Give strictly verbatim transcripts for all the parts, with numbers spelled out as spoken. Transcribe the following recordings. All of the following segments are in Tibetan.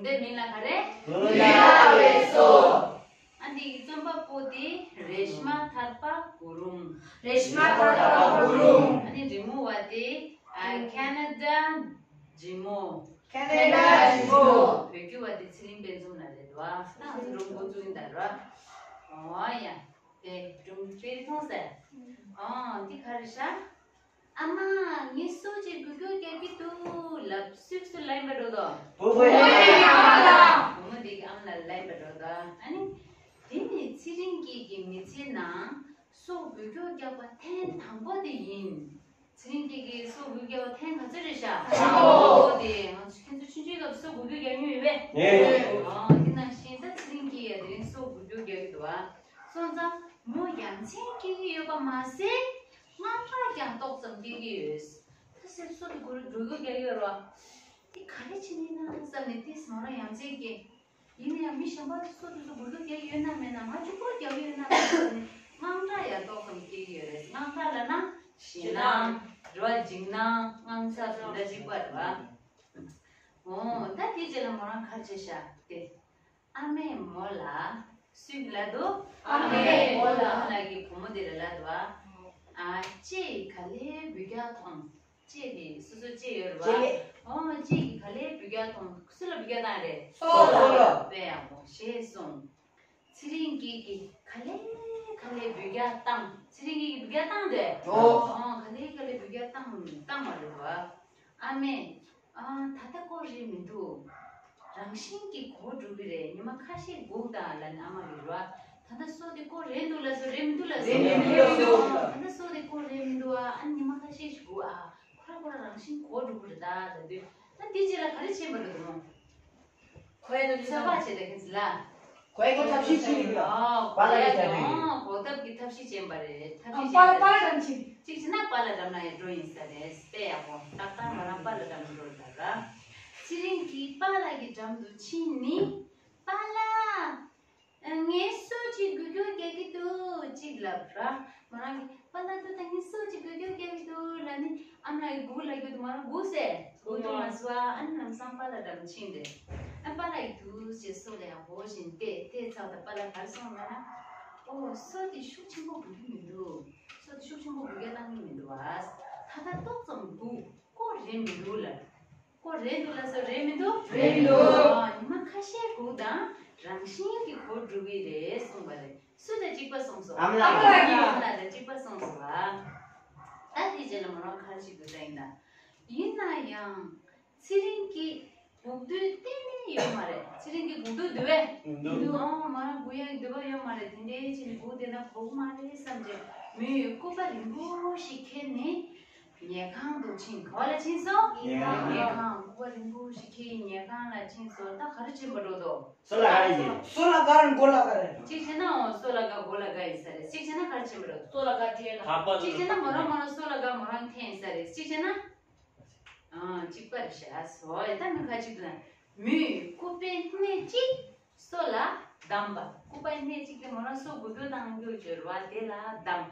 འདི་མིང་ལ་ག་རེ། འབུལ་བའི་སྲོག་ཨ་འདི་གི་རྩོམ་པ་པོ་དེ་རེ་ཤ་མ་ཐར་པ་གུ་རུང་། རེ་ཤ་མ་ཐར་པ་གུ་རུང་། ཨ་ནི་རི་མོ་བ་དེ་ཨ་ཁེ་ན་ཌ་ཇི་མོ། ཁེ་ན་ཌ་ཇི་མོ། བོད་སྒྱུར་བ་དེ་ཚེ་རིང་དཔལ་འཛོམས་ལགས་རེད་བ། ད་ང་ཚོ་འགྲོ་འགོ་བཙུགས་ཡིན་ད་ར། འོ་ཡ། དེ་སྒྲུང་དཔེ་རིགས་མཐོང་ཟེར། ཨོ་འདི་ག་རེ་ཤག་ཨ་མ། ངའི་སྲོག་ཅིག་འགུལ་སྐྱོད་རྒྱག་གི་འདུག་ལབ་སུས་སུ་ལན་པ་འགྲོ་དོ། བུ་མོ་ཡིན་ཡང་ལ། བུ་མོ་འདི་གི་ཨམ་ལ་ལན་པ་འགྲོ་དོ། ཨ་ནི། དེ་ནི་ཚེ་རིང་སྐྱིད་ཀྱི་མི་ཚེ་ནང་སྲོག་འགུལ་སྐྱོད་རྒྱག་པ་ཐེངས་དང་པོ་དེ་ཡིན། ཚེ་རིང་སྐྱིད་ཀྱིས་སྲོག་འགུལ་སྐྱོད་པ་ཐེངས་ག་ཚོད་རེད་ཤག་དང་པོ་དེ་ང་ཚོ་ཁྱེད་ཚོ་ཆུང་ཆུང་སྐབས་སྲོག་འགུལ་སྐྱོད་རྒྱག་མྱོང་ཡོད་པས། ཨོ་དེ་ནང་བཞིན་ད་ཚེ་རིང་སྐྱིད་ཡ་དེ་རིང་སྲོག་འགུལ་སྐྱོད་རྒྱག་གི་འདུག་ཨ། སོང་ཙང་མོ་ཡ་མཚན་སྐྱེ་གི་ཡོད་པ་མ་ཟད། དངངས་སྐྲག་ཀྱང་ཏོག་ཙམ་སྐྱེ་གི་ཡོད། ད་སེ་སྲོག་དེ་འགུལ་འགྲོ་གི་རྒྱག་ཡོད་རོ། དེ་ག་རེ་བྱེད་ནི་ན་བསམ་ནས་དེ་མོ་རང་ཡ་མཚན་སྐྱེ། ཡིན་ན་ཡང་མི་གཞན་པ་སྲོག་དེ་ཚོ་འགུལ་འགྲོ་རྒྱག་ཡོད་ན་མེད་ན་ང་གཅིག་པོ་རྒྱག་ཡོད་ན་མེད་ན་བསམ་ནས་དངངས་སྐྲག་ཡང་ཏོག་ཙམ་སྐྱེ་གི་ཡོད་རེད། དངངས་སྐྲག་ལབ་ན་ཞེད་སྣང་རེད་བ། འཇིགས་སྣང་དངངས་འཚབ་དེ་འདྲ་གཅིག་པ་རེད་བ། འོ་ད་དེ་རྗེས་ལ་མོ་རང་ག་རེ་བྱས་ཤག་དེ། ཨ་མས་མོ་ལ་སུས་ལབ་འདུག་ཨ་མས་མོ་ལ། ཨ་མ་ལགས་ཀྱིས་བུ་མོ་དེ་ལ་ལབ་འདུག་ཨ། ཨ་ལྕེ་ཡིས་ག་ལེར་འབུད་རྒྱག་མཐོང་། ལྕེ་དེ་སོ་སོའི་ལྕེ་ཡོད་རེད་བ། ལྕེ་ལེ། ཨོ་ལྕེ་ཡིས་ག་ལེར་འབུད་རྒྱག་མཐོང་། སུ་ལ་འབུད་རྒྱག་བཏང་རེད། སོ་ལ། དཔེ་ཡག་པོ་ཞེས་གསུངས། ཚེ་རིང་སྐྱིད་ཀྱིས་ག་ལེར་ག་ལེར་འབུད་རྒྱག་བཏང་། ཚེ་རིང་སྐྱིད་ཀྱིས་འབུད་རྒྱག་བཏང་དེ། ཨོ། ཨོ་ག་ལེར་ག་ལེར་འབུད་རྒྱག་བཏང་བཏང་བ་རེད་བ། ཨ་མས། ཨ། ད་ལྟ་སྐོར་རེད་མི་འདུག་རང་བཞིན་གྱིས་འགོར་འགྲོ་གི་རེད། ཉི་མ་ཁ་ཤས་སྒུག་དང་ལབ་ནས་ཨ་མ་གིས་རེད་བ། ད་ལྟ་སྲོག་དེ་སྐོར་རེད་འདུག་ལབ་སོང་། རེད་མི་འདུག་ལབ་སོང་། རེད་མི་འདུག་ལབ་སོང་། ད་ལྟ་སྲོག་དེ་སྐོར་རེད་མི་འདུག་ཨ། ཨ་ཉི་མ་ཁ་ཤས་ཤིག་སྒུག་ཨ། ཁོ་རང་ཁོ་རང་རང་བཞིན་འགོར་འགྲོ་གི་རེད་ད་ལབ་དུས། ད་དེ་རྗེས་ལ་ག་རེ་བྱས་པ་རེད་འདུག་ཁོས་ཚོད་དཔག་བྱས་ད་གིན་ལ། ཁོས་ཁོ་ཐབས་ཤེས་བྱེད་ཀྱི་འདུག་ཨ། པཱ་ལགས་ཀྱིས་བྱས་ཏེ། ཨ། གོ་སྐབས་ཀྱི་ཐབས་ཤེས་བྱས་པ་རེད། ཐབས་ཤེས་བྱས་པ་རེད། པཱ་ལགས་རང་བྱེད། གཅིག་བྱས་ན་པཱ་ལགས་འགྲམ་ན་ཡང་འགྲོ་ཡིན་ས་རེད། དཔེ་ཡག་པོ། ཏག་ཏག་མོ་རང་པཱ་ལགས་འགྲམ་དུ་འགྲོ་ད་ར། ཚེ་རིང་གིས་པཱ་ལགས་ཀྱི་འགྲམ་དུ་ཕྱིན་ནས། པཱ་ལགས། ངའི་སྲོག་ཅིག་འགུལ་སྐྱོད་རྒྱག་གི་འདུག་ཅིག་ལབ་ར། མོ་རང་གིས་པཱ་ལགས་ད་ལྟ་ངའི་སྲོག་ཅིག་འགུལ་སྐྱོད་རྒྱག་གི་འདུག་ལབ་ནས་ཨ་མ་ལགས་ཀྱིས་སྒུག་ལབ་རྒྱུ་དེ་མོ་རང་སྒུག་ཟེར། སྒུག་ཐུབ་མ་སོང་ཨ། ཨ་ནི་ལམ་སང་པཱ་ལགས་འགྲམ་ཕྱིན་ཏེ། ཨ་པཱ་ལགས་ཀྱིས་འདུག་ཅེས་སྲོག་ལ་ཡང་འབོ་བཞིན་བལྟས་བལྟས་ཚར་ད་པཱ་ལགས་ག་རེ་གསུངས་ལབ་ན། ཨོ་སྲོག་དེ་ཤུགས་ཆེན་པོ་འགུལ་གྱི་མི་འདུག་སྲོག་དེ་ཤུགས་ཆེན་པོ་འགུལ་སྐྱོད་བཏང་གི་མི་འདུག་ཨ། ད་ལྟ་ཏོག་ཙམ་སྒུག་སྐོར་རེད་མི་འདུག་ལབ། སྐོར་རེད་འདུག་ལབ་སོང་། རེད་མི་འདུག་རེད་མི་འདུག་ཨ་ཉི་མ་ཁ་ཤས་སྒུག་དང་རང་བཞིན་གྱིས་འགོར་འགྲོ་གི་རེད་གསུངས་པ་རེད། སུ་དང་གཅིག་པ་གསུངས་སོང་། ཨ་མ་ལགས། ཨ་མ་ལགས་དང་གཅིག་པ་གསུངས་སོང་ཨ། ད་དེ་རྗེས་ལ་མོ་རང་ག་རེ་ཞིག་འདུག་ད་ཡིན་ད། ཡིན་ན་ཡང་། ཚེ་རིང་གིས་སྒུག་འདོད་གཏན་ནས་ཡོད་མ་རེད། ཚེ་རིང་གིས་སྒུག་འདོད་འདོད་པས། འདོད། འདོད། ཨོ་མ་རང་སྒུག་ཡག་འདོད་པ་ཡོད་མ་རེད། དེ་འདྲའི་ཕྱིན་སྒུག་བསྡད་ན་གོ་གི་མ་རེད་བསམ་བྱས་མོས་སྐུད་པ་རིང་པོ་ཞིག་ཁྱེར་ནས་ཉལ་ཁང་དུ་ཕྱིན། ག་པ་ལ་ཕྱིན་སོང་། ཉལ་ཁང་། ཉལ་ཁང་། སྐུད་པ་རིང་པོ་ཞིག་ཁྱེར་ཉལ་ཁང་ལ་ཕྱིན་སོང་། ད་ག་རེ་བྱེད་པ་འགྲོ་འདུག་སོ་ལ་ག་རེ་ཡིན། སོ་ལ་ག་རེ་མགོ་ལ་ག་རེ། གཅིག་བྱས་ན་འོ་སོ་ལ་ག་མགོ་ལ་ག་ཡིན་ས་རེད། གཅིག་བྱས་ན་ག་རེ་བྱེད་པ་འགྲོ་འདུག་སོ་ལ་ག་འཐེན་ན། གཅིག་བྱས་ན་མོ་རང་མོ་རང་སོ་ལ་ག་མོ་རང་འཐེན་ས་རེད། གཅིག་བྱས་ན། ཨ། གཅིག་པ་རེད་ཤག་སོ་ཡ་ད་མི་ཁ་ཅིག་ཏུ་ན། མོས་སྐུད་པའི་སྣེ་གཅིག་སོ་ལ་བསྡམས་པ། སྐུད་པའི་སྣེ་གཅིག་དེ་མོ་རང་སོ་དགུ་ཐོག་དང་རྒྱུ་སྦྱོར་བ་དེ་ལ་བསྡམས།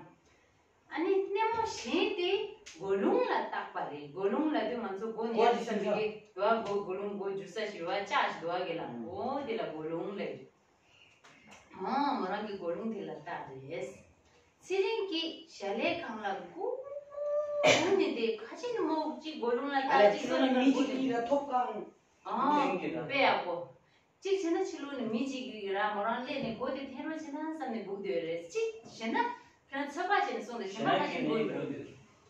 ཨ་ནི་སྣེ་མོ་གཞན་དེ་མགོ་རླུང་ལ་བཏགས་པ་རེད། མགོ་རླུང་ལབ་དུས་ང་ཚོ་མགོ་ནས་ཡར་ས་མི་གི་དུ་བ་མགོ་མགོ་རླུང་མགོ་འཇུ་ས་ཞིག་རུ་བ་ལྕགས་ཞིག་དུ་བ་གི་ལ་མགོ་དེ་ལ་མགོ་རླུང་ལབ། ཨོ་མོ་རང་གི་མགོ་རླུང་དེ་ལ་བཏགས་རེད། ཚེ་རིང་གིས་ཞལ་ལས་ཁང་ལ་སྒུག་སྒུག་ནས་བསྡད། ཁ་ཅིག་ནི་མོ་གཅིག་མགོ་རླུང་ལ་ཨ་ལས་བཏགས་གཅིག་ཅི་སོ་ལ་ནི་མི་གཅིག་གིས་ལ་ཐོབ་གང་། ཨོ་དཔེ་ཡག་པོ། གཅིག་བྱས་ན་ཕྱི་ལོགས་ནས་མི་གཅིག་གིས་ར་མོ་རང་སླེབས་ནས་སྒོ་དེ་འཐེན་རོགས་བྱེད་ན་བསམ་ནས་སྒུག་སྡོད་རེད། གཅིག་བྱས་ན་ཁྱོད་རང་ཚོད་དཔག་བྱས་ནས་སོང་དང་གཞན་པ་ཁ་ཅིག་སྒུག་ཡོད་རེད།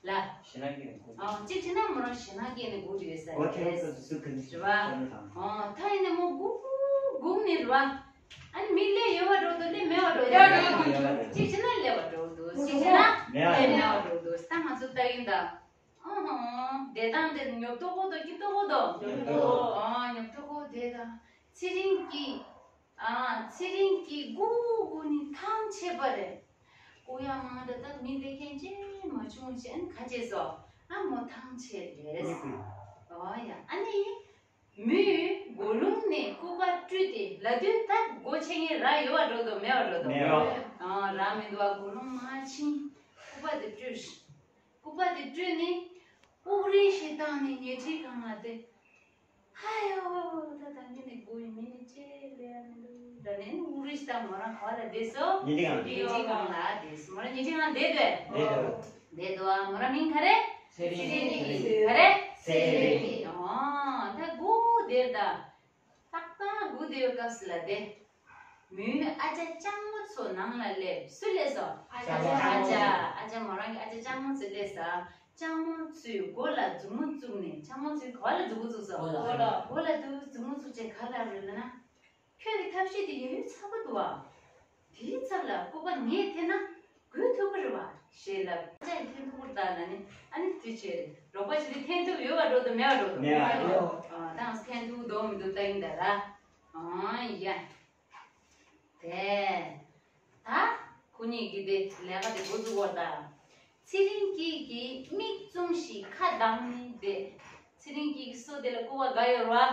ལ། ཞེད་སྣང་སྐྱེས་ནས་སྒུག་ཨ། གཅིག་བྱས་ན་མོ་རང་ཞེད་སྣང་སྐྱེས་ནས་སྒུག་བསྡད་ཡོད་ས་རེད། སྒུག་ཐེངས་སུ་སུ་གིན་རེད་བ། ཨ། ད་ཡིན་ནས་མོ་སྒུག་སྒུག་ནས་རེད་བ། ཨ་ནི་མི་སླེབས་ཡོད་པ་འགྲོ་འདུག་སླེབས་མེད་པ་འགྲོ་འདུག་གཅིག་བྱས་ན་སླེབས་པ་འགྲོ་འདུག་གཅིག་བྱས་ན་མེད་པ་སླེབས་མེད་པ་འགྲོ་འདུག་ད་ང་ཚོ་ལྟ་གིན་ད། ཨ་ཧ། བསྡད་སྟངས་དེར་ཉོབ་ཏོག་པོ་དང་སྐྱིད་ཏོག་པོ་དང་། ཉོབ་ཏོག་པོ། ཨ། ཉོབ་ཏོག་པོ་བསྡད་དང་། ཚེ་རིང་གིས། ཨ། ཚེ་རིང་གིས་སྒུག་སྒུག་ནས་ཐང་ཆད་པ་རེད། སྒུག་ཡག་མང་དྲགས་ད་མི་སླེབས་མཁན་ཅིག་མ་བྱུང་བྱས་ཨ་ནི་ག་བྱས་སོང་། ཨ་མོ་ཐང་ཆད་རེད། ཨོ་ཡ། ཨ་ནི་མོས་མགོ་རླུང་ནས་སྐུད་པ་བཀྲུས་ཏེ་ལབ་དུས་ད་སྒོ་ཕྱེ་མཁན་ར་ཡོད་པ་འགྲོ་འདུག་མེད་པ་འགྲོ་འདུག་མེད་པ། ཨ། ར་མི་འདུག་པ། མགོ་རླུང་མར་ཕྱིན། སྐུད་པ་དེ་བཀྲུས། སྐུད་པ་དེ་བཀྲུས་ནས་དབུགས་རིང་ཞིག་བཏང་ནས་ཉལ་ཁྲིའི་སྒང་ལ་བསྡད། ཧ་ཡོ། ད་ད་ངས་ནི་སྒོ་ མོ་རང་ག་བ་ལ་བསྡད་སོང་། ཉལ་ཁྲིའི་སྒང་ལ། ཉལ་ཁྲིའི་སྒང་ལ་བསྡད་སོང་། མོ་རང་ཉལ་ཁྲིའི་སྒང་བསྡད་འདུག་བསྡད་འདུག་བསྡད་འདུག་ཨ། མོ་རང་མིང་ག་རེ། ཚེ་རིང་སྐྱིད། ག་རེ། ཚེ་རིང་སྐྱིད། ཨོ་ད་སྒུག་བསྡད་ད། ཏག་ཏག་སྒུག་བསྡད་པའི་སྐབས་སུ་ལ་དེ། མོའི་ཨ་ཅག་ལྕགས་མོ་ཚོ་ནང་ལ་སླེབས། སུ་སླེབས་སོང་། ཨ་ཅག་ཨ་ཅག་ཨ་ཅག་ཨ་ཅག་མོ་རང་གི་ཨ་ཅག་ལྕགས་མོ་ཚོ་སླེབས་སོང་། ལྕགས་མོ་ཚོས་མགོ་ལ་མཛུབ་མོ་བཙུགས་ནས། ལྕགས་མོ་ཚོས་ག་བ་ལ་མཛུབ་མོ་བཙུགས་སོང་། མགོ་ལ། མགོ་ལ་དུ་མཛུབ་མོ་བཙུགས་བྱས་ག་ལབ་རེད་ལབ་ན། ཁྱོད་ཀྱི་ཐབས་ཤེས་དེ་ཡོད་ཚ་པོ་འདུག་ཨ། དེའི་ཚབ་ལ་སྐུད་པ་ངས་འཐེན་ན་འགུལ་ཐུབ་ཀྱི་རེད་བ་ཞེས་ལབ། ཨ་ཅག་གིས་འཐེན་ཐུབ་ཀྱི་རེད་ད་ལབ་ནས། ཨ་ནི་དེ་བྱས་རོགས་པ་བྱེད་དུས་འཐེན་ཐུབ་ཡོད་པ་འགྲོ་འདུག་མེད་པ་འགྲོ་འདུག་མེད་པ་འགྲོ། ཨ་ད་འཐེན་ཐུབ་འདུག་མི་འདུག་ལྟ་གིན་གདའ་ར། ཨང་ཡ། དེ། ད་ཁོ་གཉིས་ཀྱིས་དེ་ལས་ཀ་དེ་འགོ་བཙུགས་པ་དང་། ཚེ་རིང་སྐྱིད་ཀྱིས་མིག་བཙུམས་ཤིང་ཁ་གདངས་ནས་བསྡད། ཚེ་རིང་སྐྱིད་ཀྱི་སོ་དེ་ལ་སྐུད་པ་འགའ་ཡོད་རེད་བ།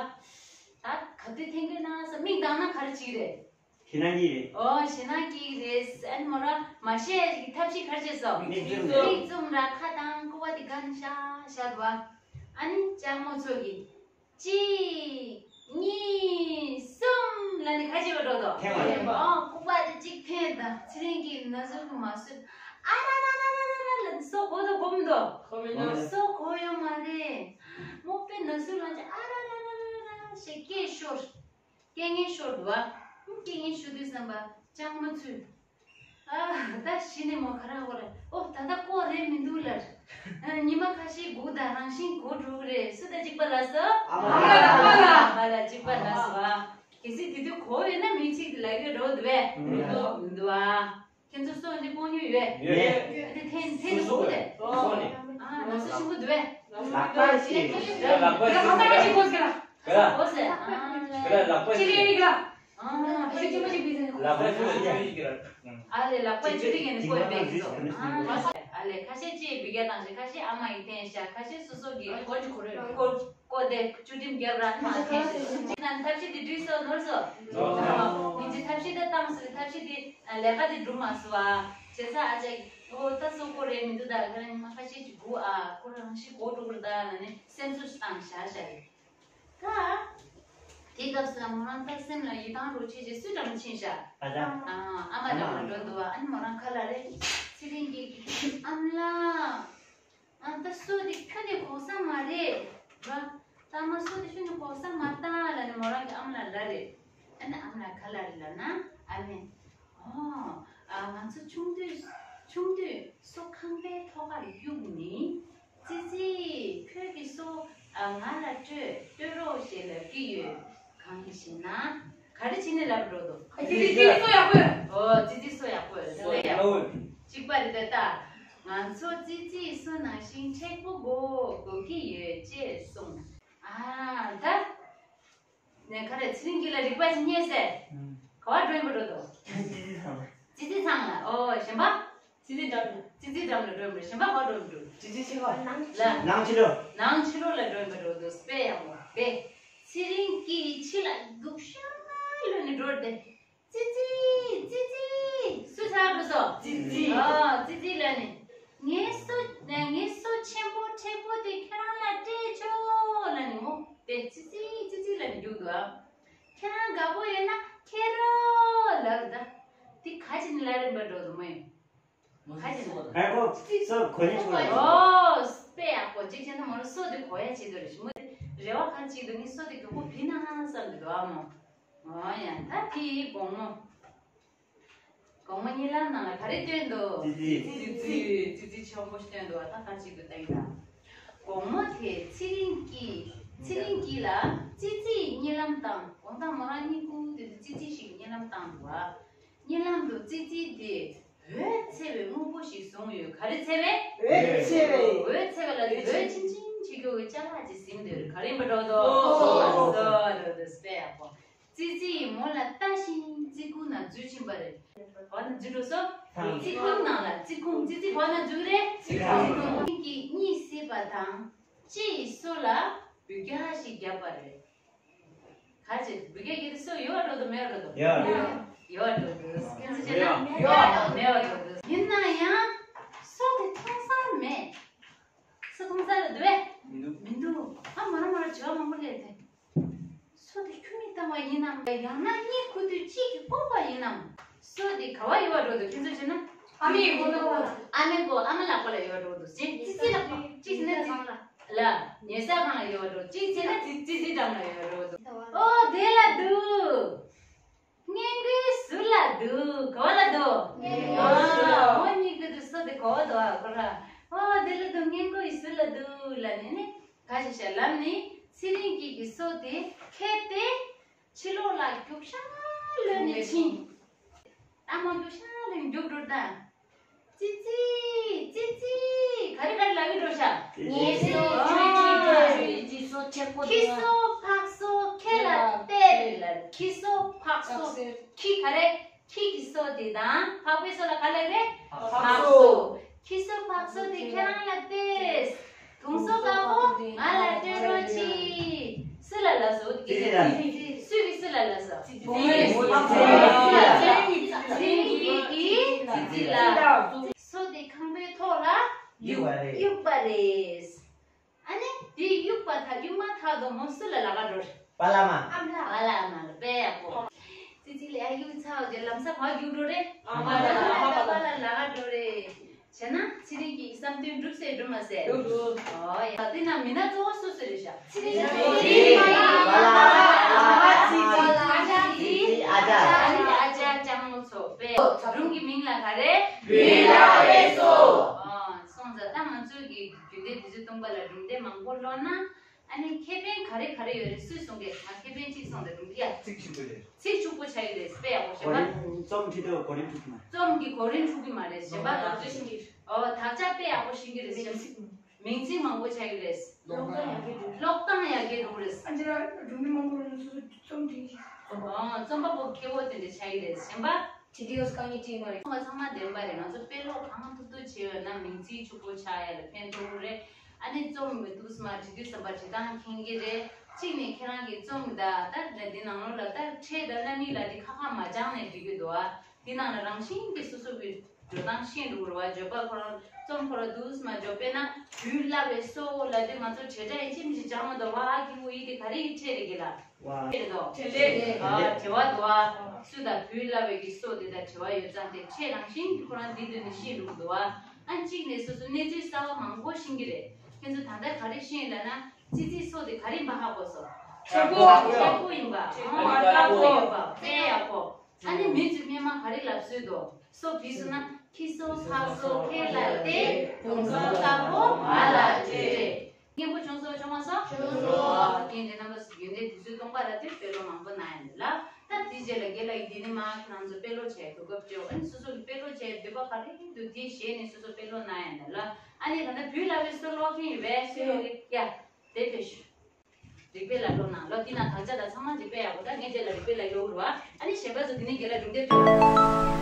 ད་ག་དུས་འཐེན་དགོས་ན་ཟེར། མིག་གདངས་ན་ག་རེ་བྱེད་ཀྱི་རེད། ཞེད་སྣང་སྐྱེ་གི་རེད། ཨོ་ཞེད་སྣང་སྐྱེ་གི་རེད། ཨ་ནི་མོ་རང་མ་བཤད་ཀྱི་ཐབས་ཤེས་ག་རེ་བྱས་སོང་། མིག་བཙུམ། མིག་བཙུམ་ར་ཁ་གདངས། སྐུད་པ་དེ་སྒ་ནས་བཞག་བཞག་འདུག་བ། ཨ་ནི་ལྕགས་མོ་ཚོ་གིས། གཅིག་གཉིས། གསུམ་ལབ་ནས་ག་བྱེད་པ་འགྲོ་འདུག་འཐེན་པ་རེད། ཨོ་སྐུད་པ་དེ་གཅིག་འཐེན་དང་། ཚེ་རིང་སྐྱིད་ན་ཟུག་གིས་མ་བཟོད། ཨ་ར་ར་ར་ར་ར་ར་ལབ་ནས་སོ་གོ་འདུག་གོ་མི་འདུག་གོ་མི་འདུག་སོ་གོ་ཡོད་མ་རེད། མོ་དཔེ་ན་ཟུག་ལངས་བྱས་ཨ་ར་ར་ར་ར་ར་ཞེས་སྐད་ཤོར། སྐད་ངན་ཤོར་འདུག་བ། སྐད་ངན་ཤོར་དུས་ཙམ་པ་ལྕགས་མོ་ཚོས། ཨ། ད་གཞི་ནས་མོ་ཁ་རག་གོ་རེད། ཨོ་ད་ལྟ་ཀོ་རེད་མི་འདུག་ལབ། ཨ། ཉི་མ་ཁ་ཤས་སྒུག་དང་། རང་བཞིན་གོ་འགྲོ་གི་རེད། སུ་དང་གཅིག་པ་ལབ་སོང་། ཨ་མ་ལགས། ཨ་མ་ལགས་གཅིག་པ་ལབ་སོང་། ཨ། གལ་སྲིད་དེ་དུས་གོ་ཡོད་ན་མི་གཅིག་ལབ་ཡོད་འགྲོ་འདུག་པས། མི་འདུག་མི་འདུག་ཨ། ཁྱེད་ཚོ་སོ་འདི་སྤོ་ཉོ་ཡོད། ཡོད། ཨ་དེ་འཐེན་འཐེན་འདུག་གོ་དེ། སོ་ནི། ཨ་ན་ཚོད་ཆེན་པོ་འདུག་པས། ལག་པ་ཞིག་ལག་པ་ཞིག་གོ་ཟེར་ལ། ག་ལ། གོ་ཟེར། ཨ་ལ། ལག་པ་ཅི་ཞིག་རེད་ག་ལ། ཨ་ཕ་གི་ཅི་མ་ཅིག་བི་ཟེར་ནས། ལག་པ་ཅི་ཞིག་རེད་ག་ལ། ཨ་ལས། ལག་པ་ཅི་རིགས་ཡིན་ནས་བཀོད་པའི་གི་ཚོ། ཨ་ལས། ཁ་ཤས་ཅིག་བི་ག་དང་ཞིག་ཁ་ཤས་ཨ་མ་ཡིས་འཐེན་ཤག་ཁ་ཤས་སོ་སོ་གི་ཨ་གོ་ཅི་གོ་རེད། གོ་གོ་དེ་བཅུ་ཁྲིམས་རྒྱབ་ར་ཨ་མ་འཐེན་ཤག་ཅིག་ན་ཐབས་ཤེས་དེ་འགྲིག་སོང་ནོར་སོང་། ནོར་སོང་། ངེད་ཀྱི་ཐབས་ཤེས་ད་བཏང་སོང་། ཐབས་ཤེས་དེ་ལས་ཀ་དེ་འགྲུབ་མ་སོང་བ། བྱས་ཙང་ཨ་ཅག་ཨོ་ད་སོ་གོ་རེད་མི་འདུག་ད་ག་རང་ཉི་མ་ཁ་ཤས་ཅིག་སྒུག་ཨ། ཁོ་རང་ཤི་གོ་འགྲོ་གི་རེད་ད་ལབ་ནས་སེམས་གསོ་ཞིག་བཏང་བཞག་བཞག་རེད། ད། དེའི་སྐབས་སུ་ལ་མོ་རང་ད་སེམས་ལ་ཡིད་ཐང་རུ་ཆེ་ཆེ་སུས་འདྲ་མོ་ཕྱིན་ཤག་ཨ་ཅག་ཨ་མ་འདྲ་མོ་འགྲོ་འདུག་བ། ཨ་ནི་མོ་རང་ཁ་ལ་རེད། ཚེ་རིང་གིས་ཨ་མ་ལགས། ཨ་ད་སོ་དེ་ཁྱོན་ནས་གོ་ས་མ་རེད་བ། ད་མ་སོ་དེ་ཁྱོན་ནས་གོ་ས་མ་ད་ལབ་ནས་མོ་རང་གིས་ཨ་མ་ལ་ལབ་རེད། ཨ་ནི་ཨ་མ་ལགས་ག་ལ་རེད་ལབ་ན། ཨ་ནི། ཨོ། ཨ་ང་ཚོ་ཆུང་དུས་ཆུང་དུས་སོ་ཁང་པའི་ཐོག་ཁར་གཡུགས་ནས། ཙི་ཙི། ཁྱོད་ཀྱི་སོ་ཨ་ང་ལ་སྤྲོད་སྤྲོད་རོགས་ཞེས་ལབ་ཀྱི་ཡོད། གང་གི་ཞེ་ན། ག་རེ་བྱས་ནས་ལབ་འགྲོ་འདུག་ཙི་ཙི་ཙི་སོ་ཡག་པོ་ཡོད། ཨོ་ཙི་ཙི་སོ་ཡག་པོ་ཡོད། སོ་ཡག་པོ་ཡོད། གཅིག་པ་རེད་ད། ང་ཚོ་ཙི་ཙིའི་སོ་ནང་བཞིན་མཁྲེགས་པོ་དགོས་དགོས་ཀྱི་ཡོད་ཅེས་གསུངས། ཨ་ད། ནས་ག་རེ་ཚེ་རིང་སྐྱིད་ལ་རིག་པ་ཅིག་རྙེད་ཟེར། ཨང་། ག་བ་འགྲོ་ཡིན་པ་འགྲོ་དོ། ཙི་ཙི་ཚང་ལ། ཙི་ཙི་ཚང་ལ། ཨོ་གཞན་པ། ཙི་ཙི་འགྲམ་ལ། ཙི་ཙི་འགྲམ་ལ་འགྲོ་ཡིན་པ། གཞན་པ་ག་བ་འགྲོ་ཡིན་པ་འགྲོ། ཙི་ཙི་ཕྱི་ལོགས། ལ། ནང་ཕྱི་ལོགས། ནང་ཕྱི་ལོགས་ལ་འགྲོ་ཡིན་པ་འགྲོ་དོ། དཔེ་ཡག་པོ་དཔེ། ཚེ་རིང་སྐྱིད་ཕྱི་ལ་སྡུག་ཤ་ལོས་ནས་འགྲོ་དེ། ཙི་ཙི། ཙི་ཙི། སུ་ཆགས་འགྲོ་སོང་། ཙི་ཙི། ཨ་ཙི་ཙི་ལ་ནི། ངའི་སོ་ངའི་སོ་ཆེན་པོ་མཁྲེགས་པོ་དེ་ཁྱེད་རང་ལ་སྤྲད་ཆོག་ལ་ནི་མོ། དེ་ཙི་ཙི་ཙི་ཙི་ལ་ནི་རྒྱུག་འདུག་ཨ། ཁྱེད་རང་དགའ་པོ་ཡོད་ན་ཁྱེར་རོགས་ལབ་ད། དེ་ག་ཅི་ནི་ལ་རིམ་པ་འགྲོ་འདུག་མོ་ཡིན། ག་ཅི་ནི། ཨ་ཁོ་སོ་གོ་ཡ་ཆེད་དུ་རེད། ཨོ་དཔེ་ཡག་པོ་གཅིག་བྱས་ན་མོ་རང་སོ་དེ་གོ་ཡ་ཆེད་དུ་རེད། ཞི་མོ་དེ་རེ་བ་ག་ཅིག་འདུག་ངའི་སོ་དེ་མགྱོགས་པོ་བུད་ན་བསམ་གྱི་འདུག་ཨ་མོ། ཨོ་ཡ་ད་དེ་དགོང་མོ། དགོང་མོ་གཉིད་ལམ་ནང་ལ་ག་རེ་སྟོན་འདུག་ཙི་ཙི། ཙི་ཙི། ཙི་ཙི་ཆེན་པོ་སྟོན་འདུག་ད་ག་ཅིག་ཏུ་བལྟ་གི་ད། དགོང་མོ་དེ་ཚེ་རིང་སྐྱིད། ཚེ་རིང་སྐྱིད་ལ་ཙི་ཙིས་གཉིད་ལམ་བཏང་། དགོང་དག་མོ་རང་གཉིད་ཁུག་དེ་དུས་ཙི་ཙི་ཞིག་གཉིད་ལམ་བཏང་འདུག་བ། གཉིད་ལམ་དུ་ཙི་ཙི་དེས་འོད་འཚེར་བའི་དངོས་པོ་ཞིག་བཟུང་ཡོད། ག་རེ་འཚེར་བའི། འོད་འཚེར་བའི། འོད་འཚེར་བ་ལ་འོད་འཆིང་འཆིང་བྱེད་རྒྱུ་གི་ཅ་ལག་ཅིག་ཟིན་འདུག་ག་རེ་ཡིན་པ་འགྲོ་འདུག་སོ། སོ་འགྲོ་འདུག་དཔེ་ཡག་པོ། ཙི་ཙི་ཡིས་མོ་ལ་ལྟ་བཞིན་ཙི་གུ་ནང་འཛུལ་ཕྱིན་པ་རེད། ག་བ་ནང་འཛུལ་འགྲོ་སོང་། ཙི་ཁུང་ནང་ལ། ཙི་ཁུང་། ཙི་ཙི་ག་བ་ནང་འཛུལ་གི་རེད། ཙི་ཁུང་། ཙི་ཁུང་གིས་གཉིད་སད་པ་དང་། ཅི་ཡི་སོ་ལ་འབུད་རྒྱག་ཞིག་བརྒྱབ་པ་རེད། ག་ཅི་འབུད་རྒྱག་གི་སོ་ཡོད་པ་འགྲོ་འདུག་མེད་པ་འགྲོ་འདུག་ཡོད། ཡོད་པ་འགྲོ་འདུག་ཁྱེད་ཚོ་བྱས་ན་ཡོད། མེད་པ་འགྲོ་འདུག་ཡིན་ན་ཡང་སོ་དེ་མཐོང་ས་མེད། སོ་མཐོང་ས་ལ་འདུག་པས། མི་འདུག་མི་འདུག་ཨ་མ་ར་མ་ར་བྱ་བ་མང་པོ་སླེབས་ཏེ། སོ་དེ་ཁྱུར་མིད་ བཏང་བ་ཡིན་ནམ། ཡང་ན་གཉིད་ཁུག་དུས་གཅིག་གིས་བསྐོར་བ་ཡིན་ནམ། སོ་དེ་ག་བ་ཡོད་པ་འགྲོ་འདུག་ཁྱེད་ཚོས་བྱས་ན། ཨ་མའི་མགོ་ནང་ལ། ཨ་མའི་མགོ་ཨ་མ་ལག་པ་ལ་ཡོད་པ་འགྲོ་འདུག་ཅི་ཙི་ཙི་ལག་པ་ཅི་ཟེར་ན་ཙི། ལ། ཉལ་ས་ཁང་ལ་ཡོད་པ་འགྲོ། ཅི་ཟེར་ན་ཙི་ཙི་ཙི་འགྲམ་ལ་ཡོད་པ་འགྲོ་འདུག་ཨོ་དེ་ལ་འདུག་སྔས་མགོའི་ཟུར་ལ་འདུག་ག་བ་ལ་འདུག་སྔས་མགོའི་ཟུར་ལ། ཨོ་སྔས་མགོའི་ཟུར་དེ་ག་བ་འདུག་ཨ་ཁོ་ར། ཨོ་དེ་ལ་འདུག་སྔས་མགོའི་ཟུར་ལ་འདུག་ལབ་ནས་ནི། ག་ཞིག་བྱ་ལབ་ནི་ཚེ་རིང་སྐྱིད་ཀྱི་སོ་དེ་ཁྱེར་ཏེ་ཕྱི་ལོགས་ལ་རྒྱུག་ཤར་ལོན་ནས་ཕྱིན། ཨ་མ་རྒྱུག་ཤར་ལོན་རྒྱུག་འགྲོ་ད། ཙི་ཙི། ཙི་ཙི། ག་རེ་ག་རེ་ལབ་ཀྱི་འགྲོ་ཤག་ངའི་སོ་ཁྱོད་ཀྱི་ཁྱོད་ཀྱི་སོ་ཆེ་པོ་ཁྱི་དེ་སོ་ཕག་སོ་ཁྱེད་ལ་སྟེར་ལ། ཁྱི་སོ་ཕག་སོ། ཁྱི་ག་རེ། ཁྱི་གི་སོ་དེ་དང་ཕག་པའི་སོ་ལ་ག་ལབ་རེད། ཕག་སོ། ཁྱི་སོ་ཕག་སོ་དེ་ཁྱེད་རང་ལ་སྟེར། དུང་སོ་དཀར་པོ་ང་ལ་སྤྲད་རོགས་གྱིས། སུ་ལ་ལབ་སོང་། ཙི་ཙི་ལ། སུ་གིས་སུ་ལ་ལབ་སོང་། ཙི་ཙི་ལ། ཙི་ཙི་ལ། སོ་དེ་ཁང་པའི་ཐོག་ལ་གཡུག་པ་རེད། གཡུག་པ་རེད། ཨ་ནི་དེ་གཡུག་པ་ཐག་གཡུག་མ་ཐག་ཏུ་མོ་སུ་ལ་ལབ་ག་འགྲོ་རེད། པ་ལགས་མ། པ་ལགས་མ་ལ་དཔེ་ཡག་པོ། ཙི་ཙི་ལ་ཡ་གཡུག་ཚར་བ་རྗེས་ལམ་སང་ག་གཡུག་འགྲོ་རེད། ཨ་མ་ལ་ཨ་མ་པ་ལ་ལབ་ག་འགྲོ་རེད། བྱས་ན་ཚེ་རིང་གི་བསམ་དོན་འགྲུབ་སེ་འགྲུབ་མ་སེ། འགྲུབ་འགྲུབ། ཨོ་ཡ། དེ་ན་མི་སྣ་གཙོ་བོ་སུ་སུ་རེད་ཤག་ཚེ་རིང་། ཚེ་རིང་། པ་ལགས། ཨ་ཅག་ཨ་ཅག་ཨ་ཅག་ཨ་ཅག་ལྕམ་མོ་ཚོ་དཔེ། སྒྲུང་གི་མིང་ལ་ག་རེ། བུ་ལ་བའི་སོ། ཨོ་སོང་ཙང་ད་ང་ཚོ་གི་རྒྱུན་ལྡན་དུས་ཚོད་སྟོང་པ་ལ་སྒྲུང་དེབ་མང་པོ་ཀློག་ན། ཨ་ནི་ཁེ་ཕན་ག་རེ་ག་རེ་ཡོད་རེད། སུས་གསུང་གི། ང་ཁེ་ཕན་གཅིག་གསུངས་ཏེ་སྒྲུང་དེབ་ཡ། ཚིག་ཕྱུག་པོ་རེད། ཚིག་ཕྱུག་པོ་ཆགས་ཀྱི་རེད། དཔེ་ཡག་པོ་ཤེས་པ། རྩོམ་བྲིས་དུས་གོ་རིམ་འཁྲུག་གི་མ་རེད། རྩོམ་གྱི་གོ་རིམ་འཁྲུག་གི་མ་རེད། གཞན་པ་དག་ཚོས་ཤེས་ཀྱི། ཨོ་དག་ཆ་དཔེ་ཡག་པོ་ཤེས་ཀྱི་རེད། གཞན། མིང་ཚིག་མང་པོ་ཆགས་ཀྱི་རེད། ཀློག་སྟངས་ཡག་གི་འདུག་ཀློག་སྟངས་ཡག་གི་འདུག་རེད། ཨ་ཅེ་ར་སྒྲུང་འདི་མང་པོ་རེད། སོ་སོ་རྩོམ་འབྲི་གི། ཨོ་རྩོམ་པ་པོ་མཁས་པོ་དེ་འདྲ་ཆགས་ཀྱི་རེད། གཞན་པ། ཇི་ཏི་ཡོ་སི་དཀའ་ངལ་ཅིག་མ་རེད། ཚང་མ་ཚང་མ་བདེན་པ་རེད། ང་ཚོ་དཔེ་ཀློག་གང་ཐུབ་ཐུབ་བྱས་ཡོད་ན་མིང་ཚིག་ཕྱུག་པོ་ཆགས་ཡ་ལ་ཕན་ཐོགས་རེད། ཨ་ནི་རྩོམ་མི་འདུག་སེ་མ་བྲིས་དུས་ཙམ་པ་བྲིས་སྟངས་མཁྱེན་གྱི་རེད། གཅིག་ནས་ཁྱེད་རང་གི་རྩོམ་ད་ལྟ་འདི་ནང་ལོགས་ལ་ད་ཕྲད་ད་ལ་ནི་ལ་འདི་ཁ་ཁ་མ་སྦྱངས་ནས་འབྲི་གི་འདུག་ཨ། འདི་ནང་ལ་རང་བཞིན་གྱིས་སོ་སོ་གི་འགྲོ་སྟངས་ཤེས་འགྲོ་གི་རེད་བ། བརྗོད་པ་ཁོ་རང་རྩོམ་ཁོ་རང་འདུག་སེ་མ་འཇོག་དཔེར་ན་བུ་ལ་བའི་སོ་ལ་འདི་ང་ཚོ་བྲེལ་དྲགས་ཡིན་ཅི་མི་ཅི་སྦྱངས་མ་འདུག་བ། ཨ་གི་འུ་ཡི་དེ་ག་རེ་ཡི་ཕྲད་རེད་གི་ལ། ཕྲད་རེད་དོ། ཕྲད་རེད། ཨ་བྲེལ་བ་འདུག་ཨ། སུ་དང་བུ་ལབ་པའི་གི་སོ་དེ་དང་བྲེལ་བ་ཡོད་ཙང་དེ་ཕྲད་རང་བཞིན་གྱིས་ཁོ་རང་འདི་འདོད་ནས་ཤེས་འགྲོ་གི་འདུག་ཨ། ཨ་གཅིག་ནས་སོ་སོ་གནས་ཚུལ་གསར་བ་མང་པོ་ཤེས་ཀྱི་རེད། ཁྱེད་ཚོ་ད་ལྟ་ག་རེ་ཤེས་ལབ་ན་ཙི་ཙིའི་སོ་དེ་ག་རེ་ཡིན་པ་ཧ་གོ་སོང་། ཕྲད་པོ། ཕྲད་པོ་ཡིན་པ། ཨ་དཀར་པོ་ཡིན་པ། དཔེ་ཡག་པོ། ཨ་ནི་མི་ཚོས་སྔས་མ་ག་རེ་ལབ་སྲོལ་འདུག་སོ་བྲིས་སོང་ན་ཁྱི་སོ་ཕག་སོ་ཁྱེད་ལ་སྟེར། དུང་སོ་དཀར་པོ་ང་ལ་སྤྲད། སྙན་པོ་བྱུང་སོང་བྱུང་མ་སོང་། བྱུང་སོང་། རྐྱེན་དེ་རྣམ་པ་ཚོ་རྒྱུན་ལྡན་དུས་ཚོད་སྟོང་པ་ལ་དེ་དཔེ་ཀློག་མང་པོ་གནང་ཡ་འདུག་ལ། ད་དེའི་རྗེས་ལ་རྒན་ལགས་ཀྱིས་འདི་ནས་མར་ཁྱེད་རང་ཚོ་དཔེ་ཀློག་བྱས་གོ་སྐབས་སྤྲད། ཨ་ནི་སོ་སོ་གི་དཔེ་ཀློག་བྱས་འདོད་པ་ག་རེ་འདུག་དེ་གཞི་ནས་སོ་སོ་དཔེ་ཀློག་གནང་ཡ་འདུག་ལ། ཨ་ནི་ད་ལྟ་བུ་ལ་བའི་སོ་ཀློག་མཁན་ཡོད་པས་སུ་ཡོད་རེད་ཡ། དེ་ཕེབས་ཤོག་རིག་པའི་ལ་ཀློག་ན་ལོ། འདི་ན་དག་ཆ་དང་ཚང་མ་རིག་པའི་ཡག་པོ། ད་ངས་རྗེས་ལ་རིག་པའི་ལ་ཀློག་རུ་བ། ཨ་ནི་གཞན་པ་ཚོ་འདི་ནས་རྒན་ལ་སྒྲུང་དེབ་ཀློག